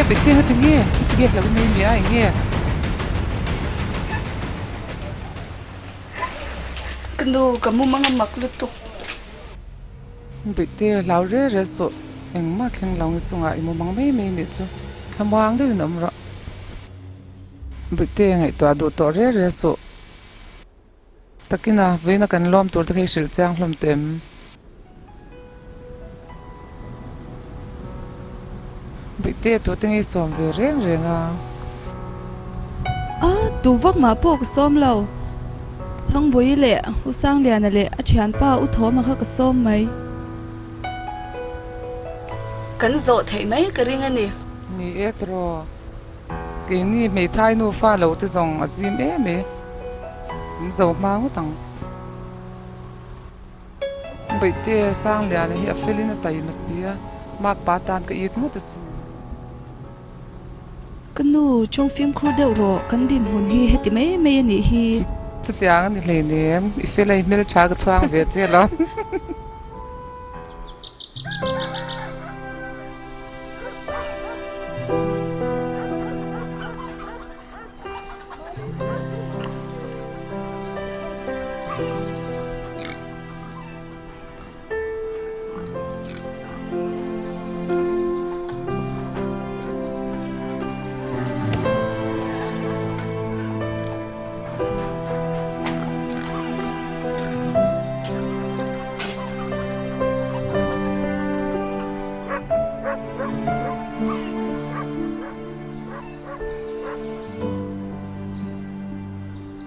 Bikte heti nge? Heti nge hlauh nei mi a eng nge? Ka nu, ka mumang a mak lutuk. Bikte hlau re re suh. Engmah thleng lo nge chungah i mumang mai mai nih chu. Thlamuang deuhin awm rawh. Bikte ngaihtuah duh tawh re re suh. Takina vawiina kan lawm tur te kha i hrilh chiang hlawm teh em? Bikte tute ngei sawm ve reng reng a. A, tu vak mah pawh ka sawm lo. Thangbuii leh U Sangliana leh a thianpa U Thawma kha ka sawm mai. Kan zawh theih mai ka ring a ni. Ni e tiraw. Keini hmeithai nufa lo te zawng a zim em e, min zo hma ngawt ang. Baihte Sangliana hi a felin a taima si a, makpa tan ka it ngawt asin. Ka nu, chawng fimkhur deuh rawh, kan dinhmun hi heti mai mai a nih hi. Chutiang a ni hleinem, i fel a i hmeltha ka chhuang ve che lo.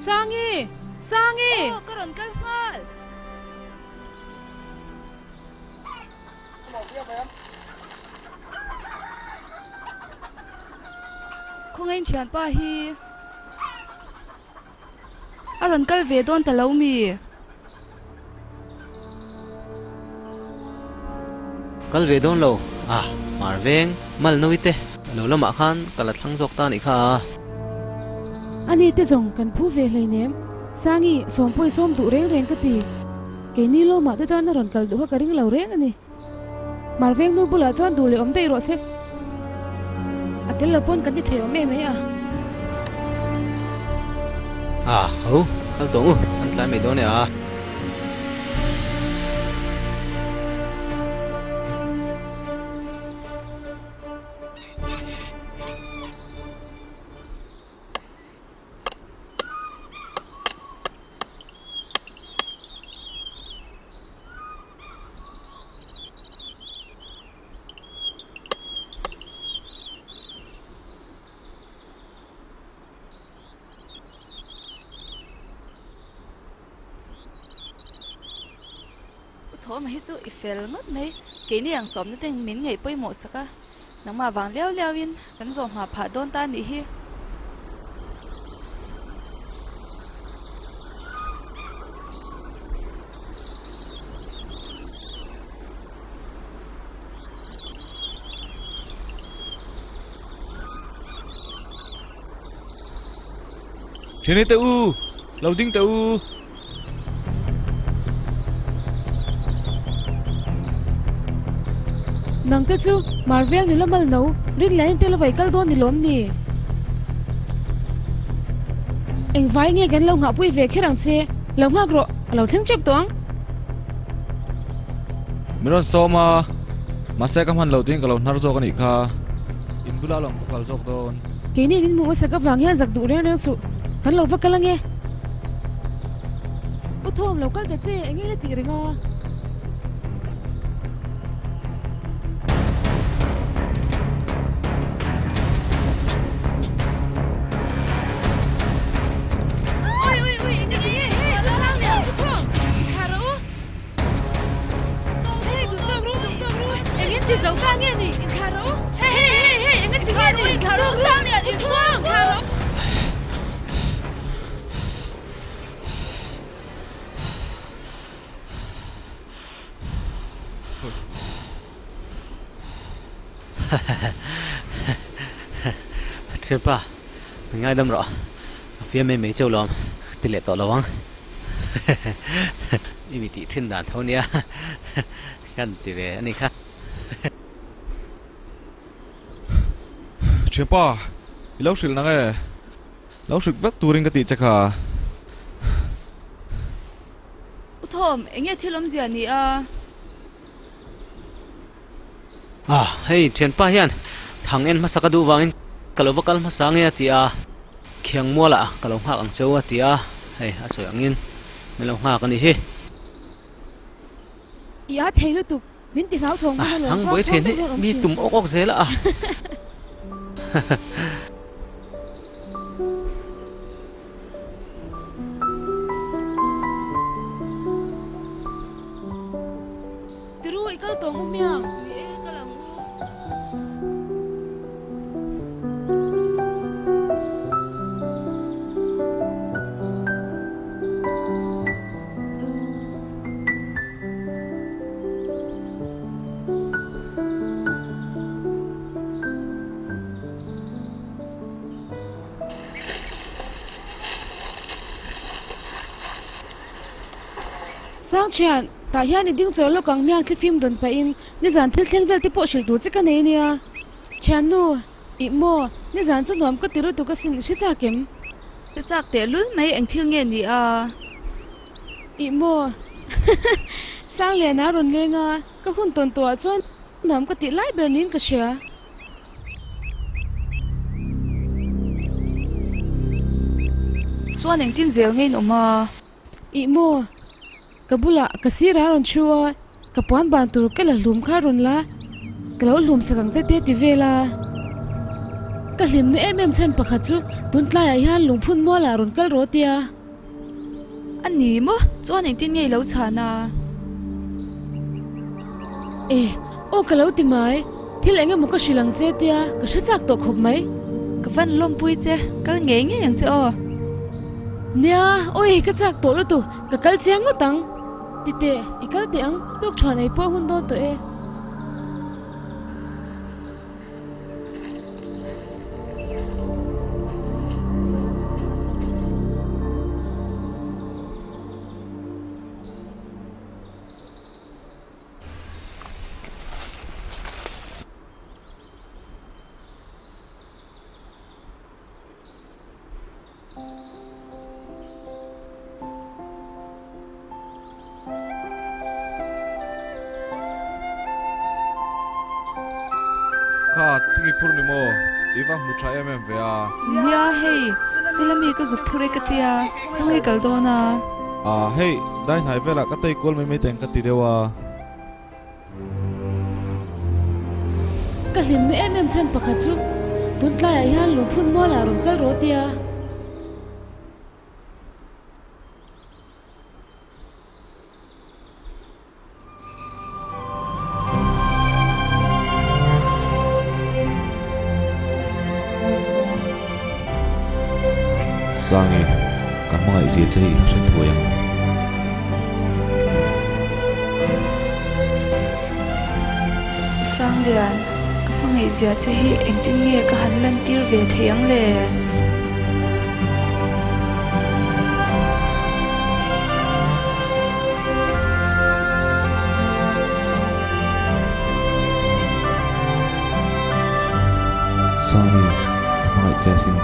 Sangi! Sangi! Aw, ka rawn kal nghal! Khawngain thianpa hi a rawn kal ve dawn ta lo mi? Kal ve dawn lo a, Mar veng mal nawi te lo lamah khan ka la thlang zawk ta a nih kha a. Ani te zawng kan phu ve hleinem, Sangi sawm pawh i sawm duh reng reng ka ti. Keini lawmah te chuan a rawn kal duh kha ka ring lo reng a ni. Mar veng nu bulah chuan duh leh awm daih rawh se. A tel lo pawn kan ti thei awm em mai a. A ho, kal tawh u, kan tlai mai dawn e a. U Thawma hi chu i fel ngawt mai. Keini ang sawmna te min ngaih pawimawh sak a, nangmah vang liau liauin kan zawh hma phah dawn ta anih hi. Thiani teh u, lo ding teh u. Nang te chu Marvel nula mal no rin leh in tel avai kal dawn ni lawm ni? Engvai nge kan lo nghahpui ve kher ang che? Lo nghak rawh, a lo thleng tep tawh ang. Min rawn sawm a, mahse ka hman lo tiin ka lo hnar zawk a nih kha. In bula lawm ka kal zawk dawn. Keini min hmuh hmasak avang hian zak duh reng reng suh, kan lo va kal ange. U Thawm lo kal ta che, enge la tih reng a? Thianpa, min ngaidam rawh. A fiam mai mai cheu lawm, ti leh tawh lo ang. I mi tih thin dan tho nia, kan ti ve a ni kha. Thianpa, i lo hrilh nang e. Lo hrilh vek turin ka tih che kha. U Thawm, eng nge thil awmzia ni a? Ah, hei thianpa hian thang en hmasa ka duh vangin ka lo va kal hmasa nge a ti a, khiang mualah ka lo nghak ang cheu a ti a, hei a sawi angin min lo nghak a nih hi. I a thei lutuk, min ti hlauthawng dawn alawm, Thang buai thian hi mi tum awk awk zel a. Tiru, i kal tawh ngu hmiang? Ni e, kal ang u. Sangchhian, tah hian i ding chawl lawk ang hmiang thlifim dawn pahin nizan thil thleng vel te pawh hrilh tur che ka nei nia. Thiannu, ih maw, nizan chu nuam ka ti lutuk asin i hre chak em? Hre chak tehlul mai eng thil nge ni a? Ih maw, Sangliana a rawn leng a, ka hun tawn tawhah chuan nuam ka tih lai ber niin ka hria. Chuan engtin zel nge in awm a? Ih maw, ka bulah ka sir a rawn thu a, ka puan ban tur ka la hlum kha a rawn la, ka lo hlum sak ang che te ti vel a. Ka hlimna em em chhan pakhat chu tun tlaiah hian lungphun mualah a rawn kal rawh tia. A ni maw, chuan engtin nge i lo chhan a? E, aw ka lo ti mai, thil eng emaw ka hrilh ang che tia ka hre chak tawh khawp mai. Ka van lawmpui che, kal ngei ngei ang che aw. Nia, awi ka chak tawh lutuk, ka kal chiang ngawt ang. Titeh, i kal teh ang, tuk thuan ei pawh hun dawn tawh e. Kha thing i phur ni maw? I va hmu tha em em ve a. Nia hei, chula mi ka zuk phur e ka tia, khawnge kal dawn a? A hei, dai hnai velah ka tei kual mai mai teng ka ti deuh a. Ka hlimna em em chhan pakhat chu tun tlaiah hian lungphun mualah rawn kal rawh tia. Sangi, ka hmangaih zia che hi i la hre thuai ang. U Sanglian, ka hmangaih zia che hi engtin nge ka han lantir ve thei ang le? Sangi, ka hmangaih che asin.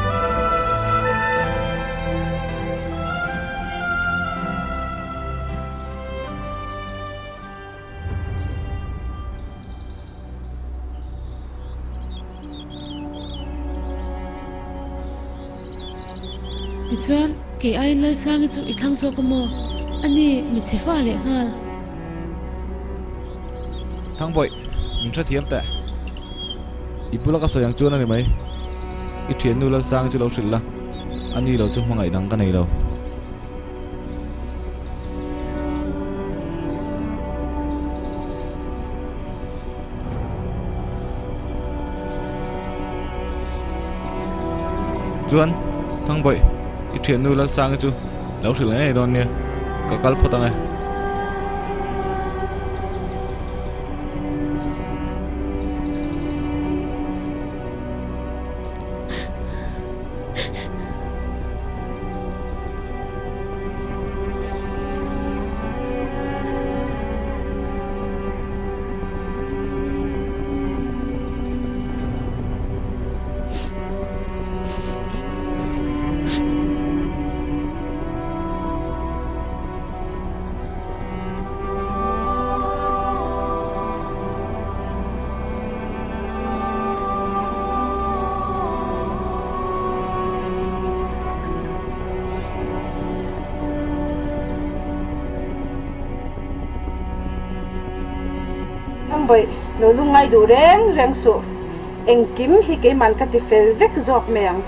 Tichuan, kei aiin Lalsangi chu i thlang zawk a maw? A ni, mi chhe fa leh nghal. Thangbawi, min hrethiam teh. I bula ka sawi ang chuan a ni mai. I thiannu Lalsangi chu lo hrilh la, a ni lo chu hmangaih dang ka nei lo. Chuan, Thangbawih, i thiannu Lalsangi chu lo hrilh ngei dawn nia, ka kal phawt ang e. Mambawih, lo lungngai duh reng reng suh. Engkim hi keiman ka ti fel vek zawk mai ang.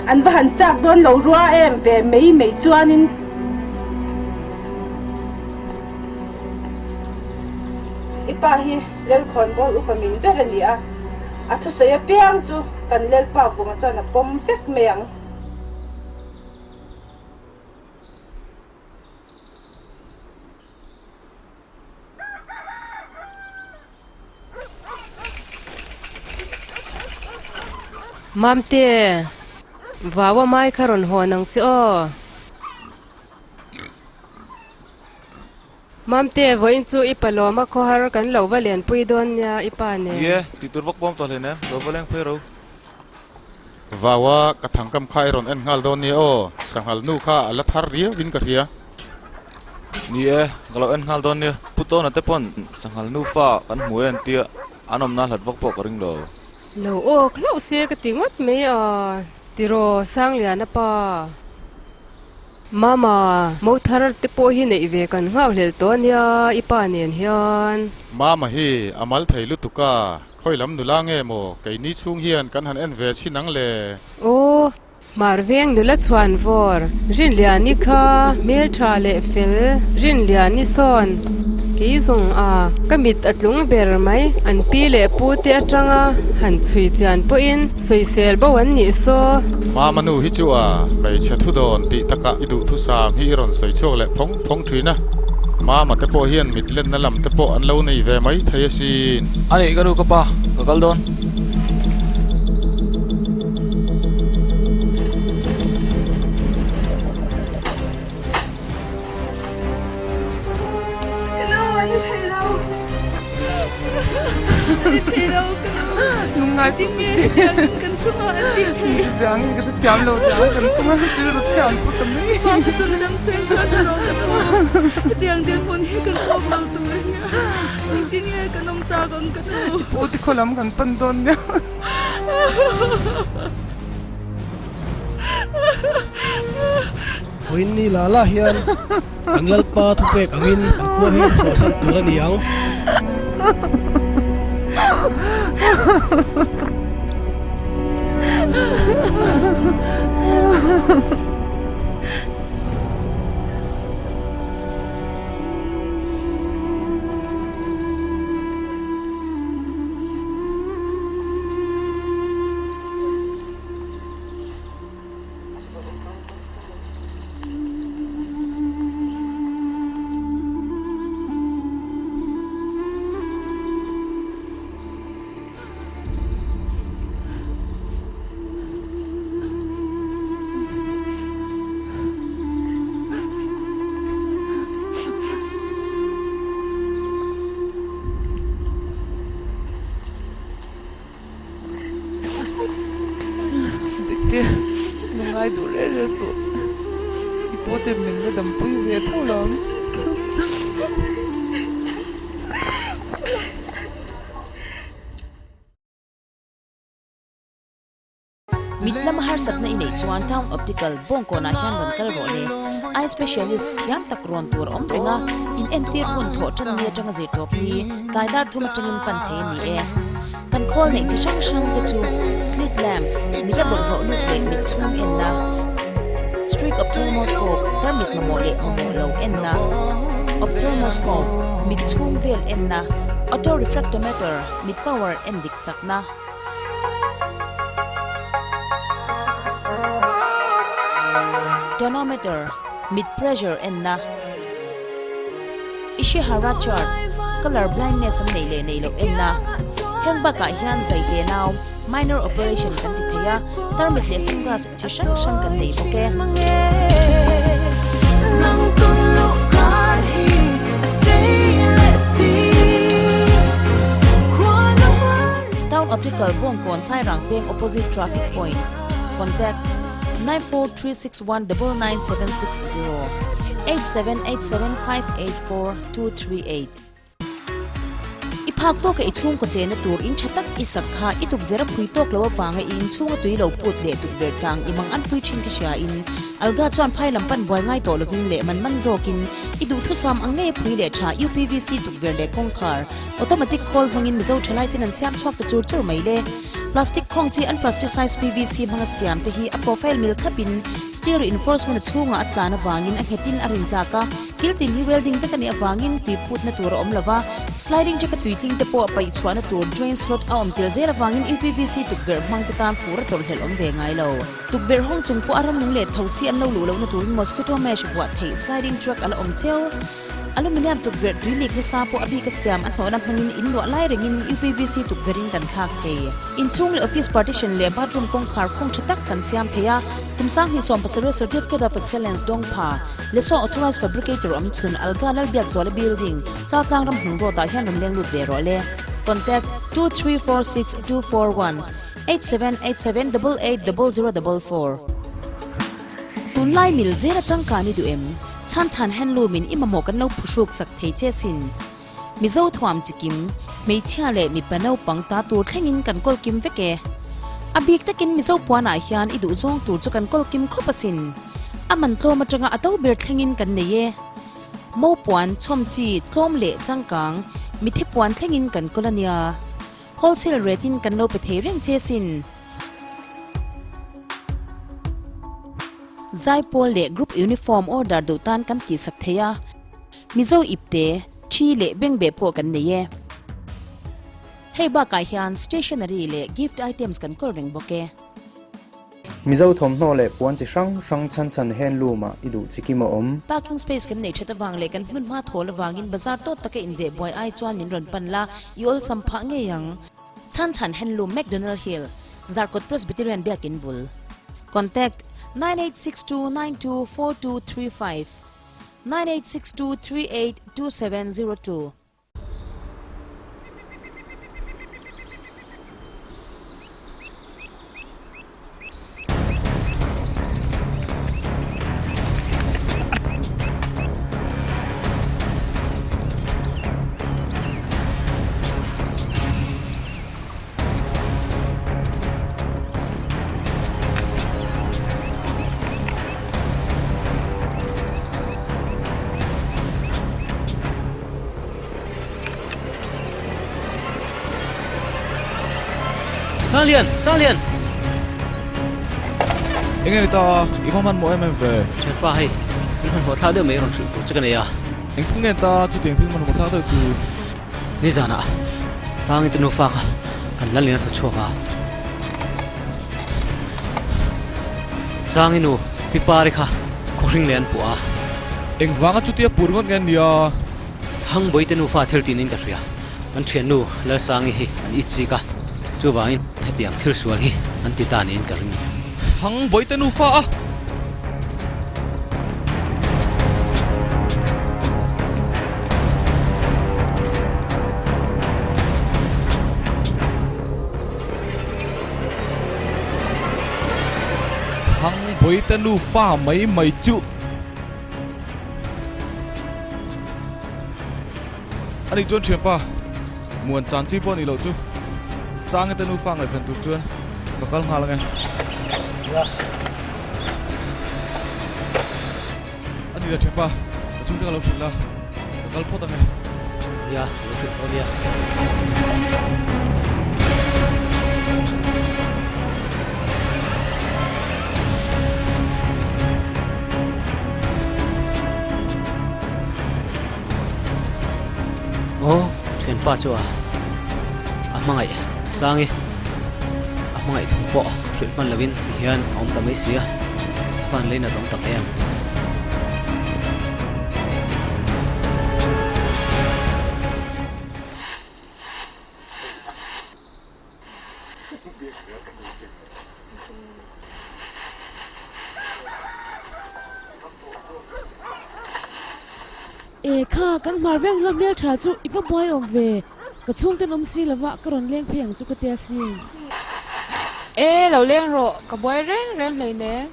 An va han chak dawn lo rua em ve mai mai chuanin. I pa hi Lelkhawnbawl upa min ber a ni a, a thusawi apiang chu kan Lelpa vunga chuan a pawm vek mai ang. Mamte, Vaua mai kha rawn hawn ang che aw. Mamte, vawiin chu i pa lawma khawhar kan lo va lenpui dawn nia i pa nen. Ni e, tih tur vak pawm tawh hleinem, lo va leng phei ro. Vaua, ka thangkam kha i rawn en nghal dawn nia aw, sanghal nu kha a la thar riau in ka hria. Ni e, ka lo en nghal dawn nia, Pu Tawna te pawn sanghal nu fa kan hmu e an tia, an awmna hlat vak pawh ka ring lo. Lo awk hlauh se ka ti ngawt mai a, tiraw Sangliana pa. Mama, mo thar te pawh hi neih ve kan nghauhlelh tawh ania i pa nen hian. Mama hi a mal thei lutuk a, Khawi lam nula nge maw keini chhung hian kan han en ve chhin ang le? Aw, Hmarveng nula chhuan vawr, Rinliani kha hmeltha leh fel, Rinliani sawn kei zawng a ka mit a tlung ber mai, an pi leh pu te atanga han chhui chian pawhin sawisel bo an nih saw. Mama nu hi chu a hmeichhe thu dawn tih takah i duhthusam hi i rawn sawi chhuak leh phawng phawng thin a, Mama te pawh hian mit lenna lam te pawh an lo nei ve mai thei asin. A nih ka nu ka pa, ka kal dawn. Ka nu a ni thei lo. A ni thei lo ka nu. Lungngai suh Tinge hetiangin kan chungah an tih theih. Hetiangin ka hrethiam lo tiang kan chunga rilru chhiam pawh ta mai. Mama chu la dam seng chuan ka rawh ka nu. Hetiang dinhmun hi kan awm lo tur a nia. Engtin nge kan awm tak ang ka nu. I pu tikhaw lam kan pan dawn nia. Vawiin ni la la hian kan Lalpa thupek angin kan khua hi a chhuahsan tur a ni ang. Dikte, lungngai duh reh reh suh. I pu te min la dampui ve tho lo ang. Mit lama harsatna i neih chuan Town Optical Bawngkawnah hian rawn kal rawh le. Eye Specialist thiam tak rawn tur a awm reng a, in entir hun thawh tan ni atanga zir tawp hi tlai dar thum atangin pan thei a ni e. Kan khawl neih chi hrang hrang te chu slit lamp, mit a bawlhhlawh lut leh mit chhung enna, streak ophthalmoscope, tarmit mamawh leh mamawh lo enna, ophthalmoscope, mit chhung vel enna, auto refractometer, mit power en dik sakna, Tonometer, mit pressure enna, Ishihara chart, colour blindness an neih leh neih loh enna, heng bakah hian zai te nau, minor operation kan ti thei a, tarmit leh sunglass chi hrang hrang kan nei bawk e. Town Optical Bawngkawn Sairang peng opposite traffic point. Contact 94361 99760 8787584238. I phak tawka i chhungkaw chena tur in tha tak i sak kha i tukverh a phui tawk lo avanga i inchhunga tui lo put leh tukverh chang i mang an pui thin ka hria in Alga chuan phai lam pan buai ngai tawh lovin leh man man zawkin i duhthusam ang ngei a phui leh tha UPVC tukverh leh kawngkhar automatic khawl hmangin Mizo thalai ten an siam chhuak ta chur chur mai le. Plastic khawng chi an plasticize PVC hmanga siam te hi a profile mil thlapin steel reinforcement a chhungah a tlan avangin a nghetin a rin tlak a, kil tin hi welding vek a nih avangin tui putna tur a awm lo va, sliding jack a tuitling te pawh paih chhuahna tur drain slot a awm tel zel avangin UPVC tukverh hmang te tan fur a tawrhhlelh awm ve ngai lo. Tukverh hawng chung pawh a rannung leh thosi an lo luh lohna turin mosquito mesh vuah theih sliding track a la awm cheu. Aluminium tukverh tui lik nasa pawh a bik a siam a hnawhna hmangin in luah lai rengin UPVC tukverhin kan thlak thei. Inchhung leh office partition leh bathroom kawngkhar khawng tha tak kan siam thei a, kum sanghnih 70 Certificate of Excellence dawng pha, Lesaw Authorised Fabricator awm chhun Alga Lalbiakzuala Building, Chaltlang ram hnung road ah hian rawn leng lut ve rawh le. Contact, 2346241 8787 88 0044. Tunlai mil zela changkan i duh em? Chhan chhan handloom in i mamawh kan lo phuhruk sak thei che sin. Mizo thuam chikim, hmeichhia leh mipa naupang ta tur thlengin kan kawl kim vek e. A bik takin Mizo puanah hian i duh zawng tur chu kan kawl kim khawp asin. A man tlawm atanga a to ber thlengin kan nei e. Mo puan, chhawm chi, tlawm leh changkang, mitthi puan thlengin kan kawl a nia. Wholesale rate in kan lo pe thei reng che sin. Zaipawl leh group uniform order duh tan kan tihsak thei a, Mizo ipte, thi leh bengbeh pawh kan nei e. Hei bakah hian stationery leh gift items kan kawl reng bawk e. Mizo thawmhnaw leh puan chi hrang hrang chhan chhan handloom ah i duh chi kim a awm. Parking space kan nei that avang leh kan hmun hma thawl avangin bazar tawt taka inzeh buai ai chuan min rawn pan la, i awlsam phah ngei ang. Chhan chhan handloom McDonald Hill, Zarkawt Presbyterian Biakin bul. Contact, 9862924235, 9862382702. Sanglian! Sanglian! Enge ni ta a? I va hmanhmawh em em ve? Thianpa hei, thil hmanhmawh thlak deuh mai rawn hrilh tur che ka nei a. Engtin nge ta chutiang thil hmanhmawh thlak deuh chu? Nizanah Sangi te nufa kha kan lal in a tla chhuak a. Sangi nu Pi Pari kha khawhring leh an puah a. Engvanga chutia pur ngawt nge an nia? Thangbawi te nufa thil tinin ka hria. Kan thiannu Lalsangi hi an itzik a, chuvangin hetiang thil sual hi an ti ta niin ka ring. Thangbawi te nufa a! Thangbawi te nufa mai mai chuh! Ani chuan thianpa, muan chan chi pawh a nih loh chu. Sangi te nufa ngaihven tur chuan ka kal nghal ange. A ni le thianpa, ka chhungte ka lo hrilh la, ka kal phawt ange. Nia, ka lo hrilh tawh ania. Aw, thianpa chu a a hmangaih Sangi a hmangaih thu pawh hrilh hman lovin ti hian a awm ta mai si a, fan lei nat awm tak em. E kha, kan hmar veng hla hmel tha chu i va buai awm ve, ka chhungten awm si lova ka rawn leng phei ang chu ka tia sin. E lo leng rawh, ka buai reng reng hleinem.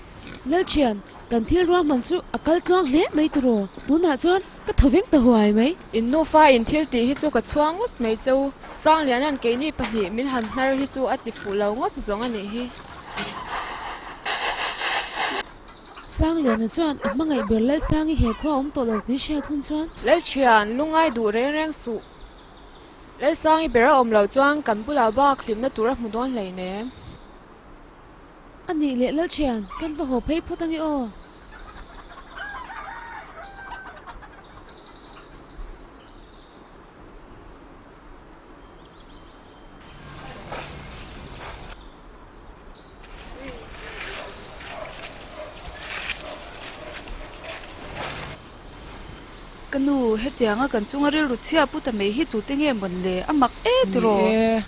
Lalthian, kan thil ruahman chu a kal tluang hle mai tiraw, tunah chuan. Ka thawveng ta huai mai. In nufa in thil tih hi chu ka chhuang ngawt mai che u. Sangliana'n keini pahnih min han hnar hi chu a ti fuh lo ngawt zawng a nih hi. Sangliana chuan a hmangaih ber Lalsangi he khua a awm tawh lo tih hriat hun chuan. Lalthian, lungai duh reng reng suh. Lalsangi ber a awm loh chuan kan bulah bak hlimna tur a hmu dawn hleinem. A nih leh Lalthian, kan va haw phei phawt ange aw. Ka nu, hetianga kan chunga rilru chhia pu ta mai hi tute nge mawn le? A mak e tiraw? Ni e,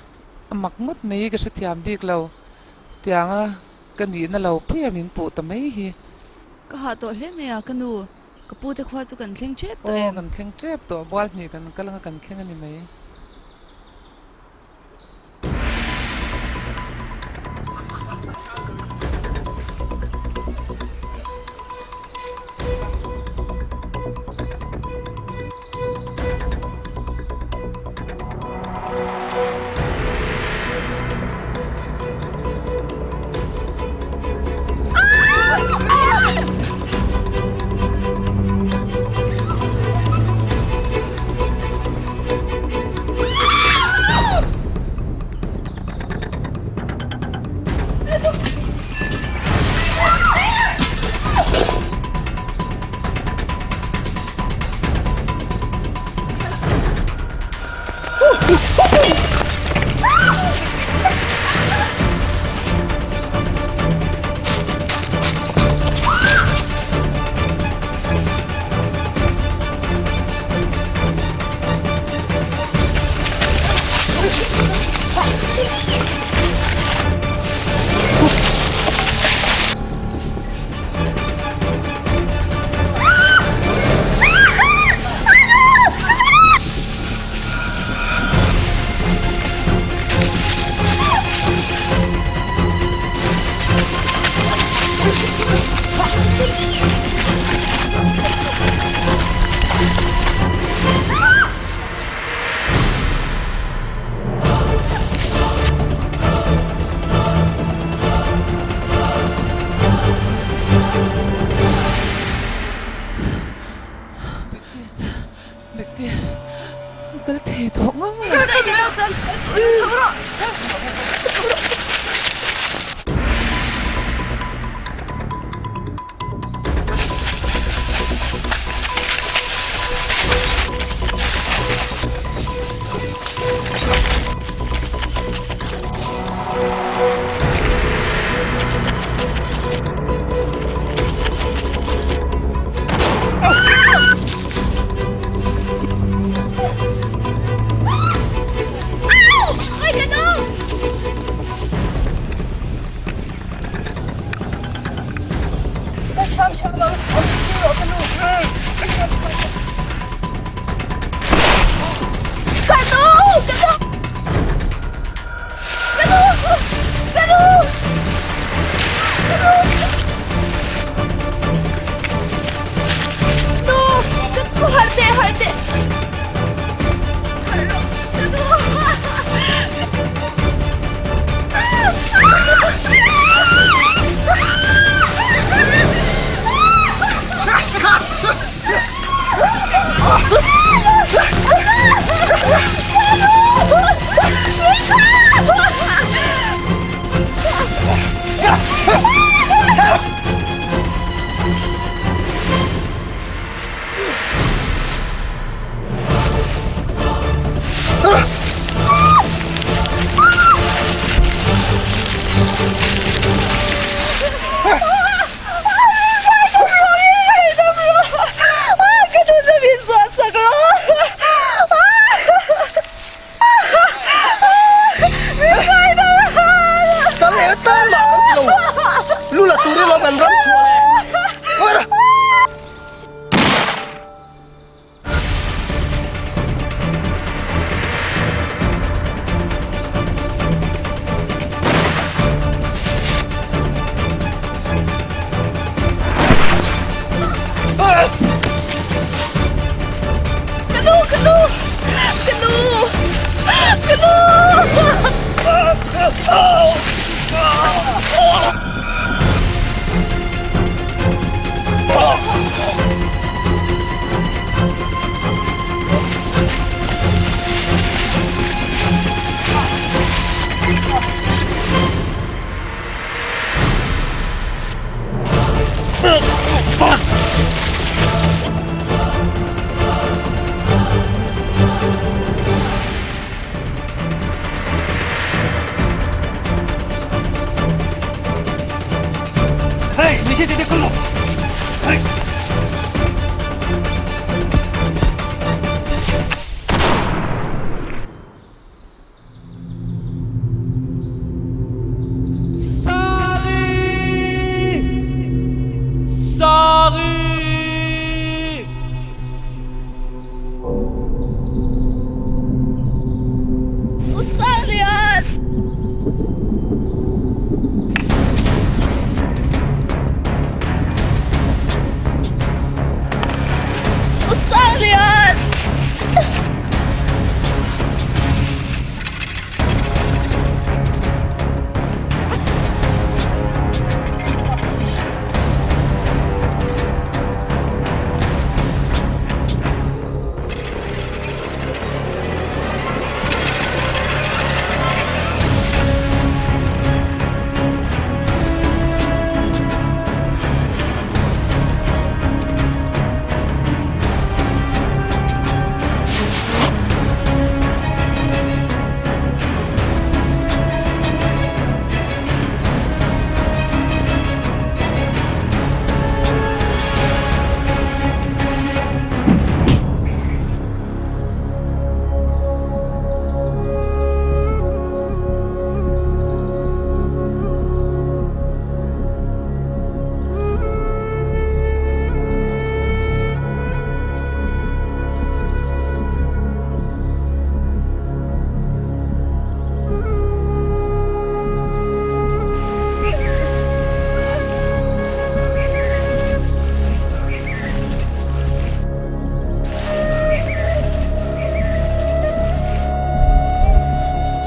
a mak ngawt mai ka hrethiam bik lo. Tianga ka nihna lo puia min puh ta mai hi. Ka hah tawh hle mai a, ka nu. Ka pu te khua chu kan thleng tep tawh Aw, em? kan thleng tep tawh. Bual hnih kan kal anga kan thleng a ni mai.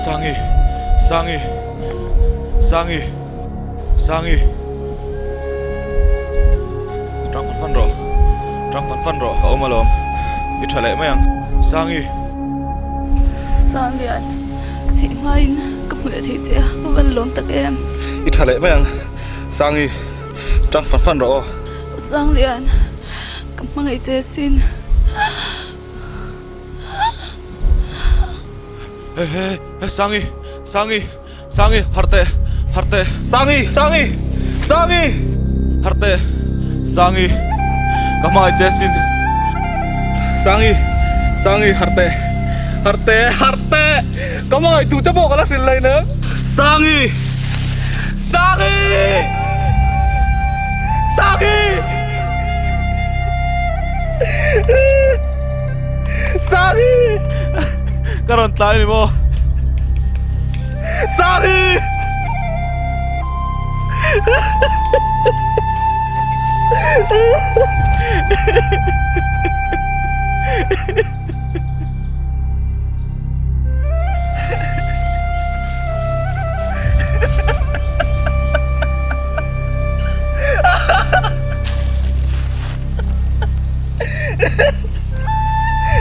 Sangi, Sangi, Sangi, Sangi. Tang fan fan rawh, tang fan fan rawh, ka awm alawm. I tha leh mai ang, Sangi. Sanglian, theih hmain ka hmu leh thei che a, ka van lawm tak em. I tha leh mai ang, Sangi, tang fan fan rawh aw. Sanglian, ka hmangaih che sin. He he he Sangi, Sangi, Sangi, harh teh, harh teh. Sangi, Sangi, Sangi, harh teh, Sangi, ka hmangaih che sin. Sangi, Sangi, harh teh, harh teh, harh teh, ka hmangaih tu che pawh ka la hrilh lei nem. Sangi, Sangi, Sangi, Sangi, ka rawn tlai ni maw? Sangi!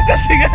Ka sing a.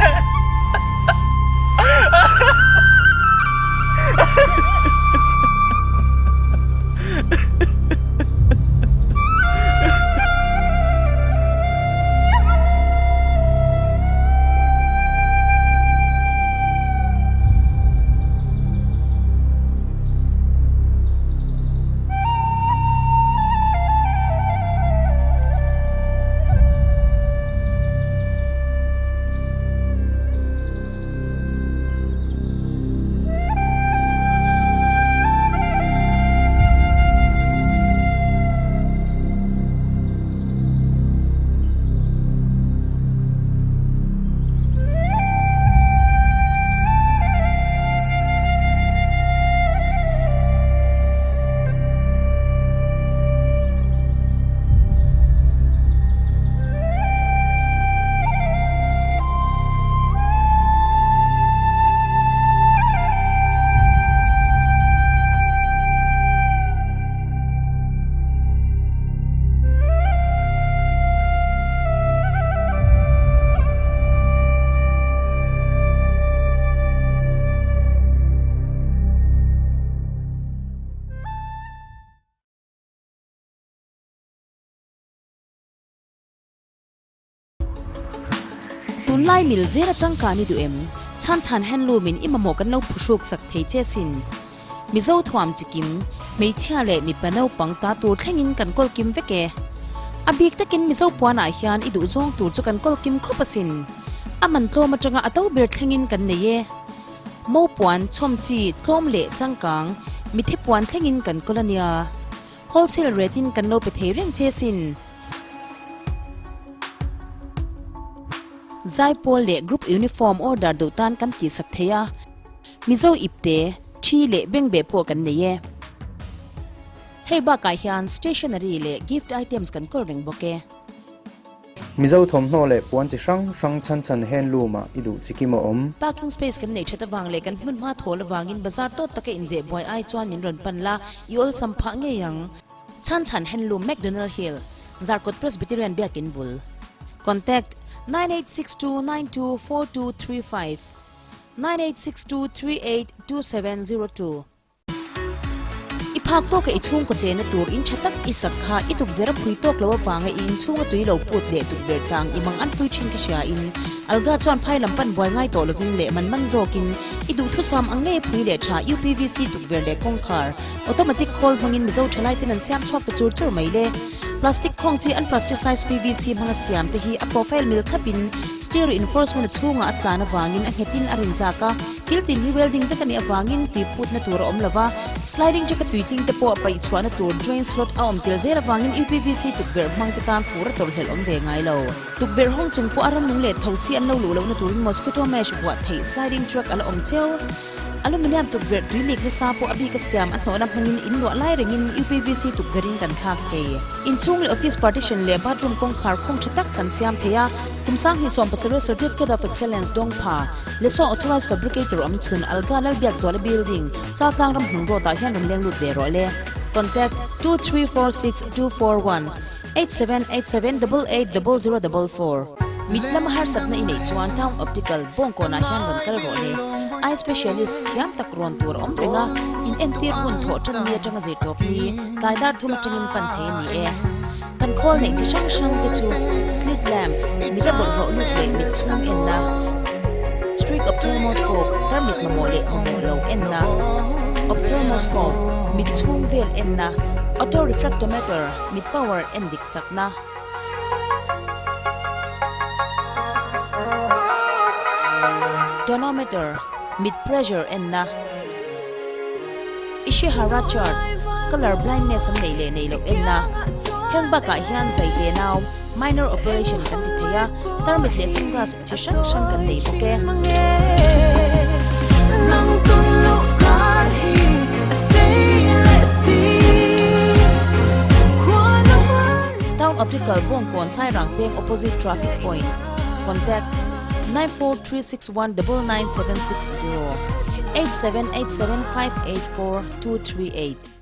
Tunlai mil zela changkan i duh em? Chhan chhan handloom in i mamawh kan lo phuhruk sak thei che sin. Mizo thuam chikim, hmeichhia leh mipa naupang ta tur thlengin kan kawl kim vek e. A bik takin Mizo puanah hian i duh zawng tur chu kan kawl kim khawp asin. A man tlawm atanga a to ber thlengin kan nei e. Mo puan, chhawm chi, tlawm leh changkang, mitthi puan thlengin kan kawl a nia. Wholesale rate in kan lo pe thei reng che sin. Zaipawl leh group uniform order duh tan kan tihsak thei a. Mizo ipte, thi leh bengbeh pawh kan nei e. Hei bakah hian stationery leh gift items kan kawl reng bawk e. Mizo thawmhnaw leh puan chi hrang hrang chhan chhan handloom ah i duh chi kim a awm. Parking space kan neih that avang leh kan hmun hma thawl avangin bazar tawt taka inzeh buai ai chuan min rawn pan la, i awlsam phah ngei ang. Chhan chhan handloom McDonald Hill, Zarkawt Presbyterian Biakin bul. Contact, 9862924235, 9862382702. I phak tawka i chhungkaw chena tur in tha tak i sak kha i tukverh a phui tawk lo avanga i inchhunga tui lo put leh tukverh chang i mang an pui thin ka hria in Alga chuan phai lam pan buai ngai tawh lovin leh man man zawkin i duhthusam ang ngei phui leh tha UPVC tukverh leh kawngkhar automatic khawl hmangin Mizo thalai ten an siam chhuak ta chur chur mai le. Plastic khawng chi unplasticized PVC hmanga siam te hi a profile mil thlapin steel reinforcement a chhungah a tlan avangin a nghetin a rintlak a, Thil tin hi welding vek a nih avangin tui putna tur a awm lo va, sliding jack a tui tling te pawh a paih chhuahna tur drain slot a awm tel zel avangin UPVC tukverh hmang te tan fur a tawrhhlelh awm ve ngai lo. Tukverh hawng chung pawh a rannung leh thosi an lo luh lohna turin mosquito mesh vuah theih sliding track a la awm cheu. Aluminium tukverh tui lik nasa pawh a bik a siam a hnawhna hmangin in luah lai rengin UPVC tukverhin kan thlak thei. Inchhung leh office partition leh bathroom kawngkhar khawng tha tak kan siam thei a, kum sanghnih 70 Certificate of Excellence dawng pha Lesaw Authorized Fabricator awm chhun Alga Lalbiakzuala Building, Chaltlang Ramhlun Road ah hian rawn leng lut ve rawh le. Contact, 2346241 8787 880044. Mit lama harsatna i neih chuan Town Optical, Bawngkawnah hian rawn kal rawh le. Eye Specialist thiam tak rawn tur a awm reng a, in entir hun thawh tan ni atanga zir tawp ni, tlai dar thum atangin pan thei a ni e. Kan khawl neih chi hrang hrang te chu slit lamp, mit a bawlhhlawh lut leh mit chhung enna, streak ophthalmoscope, tarmit mamawh leh mamawh lo enna, ophthalmoscope, mit chhung vel enna, autorefractometer, mit power en dik sakna. Tonometer, mit pressure enna. Ishihara chart, colour blindness an neih leh neih loh enna. Heng bakah hian zai te nau, minor operation kan ti thei a, tarmit leh sunglass chi hrang hrang kan nei bawk e. Town Optical Bawngkawn Sairang peng opposite traffic point. Contact, 94361 99760 8787 584 238.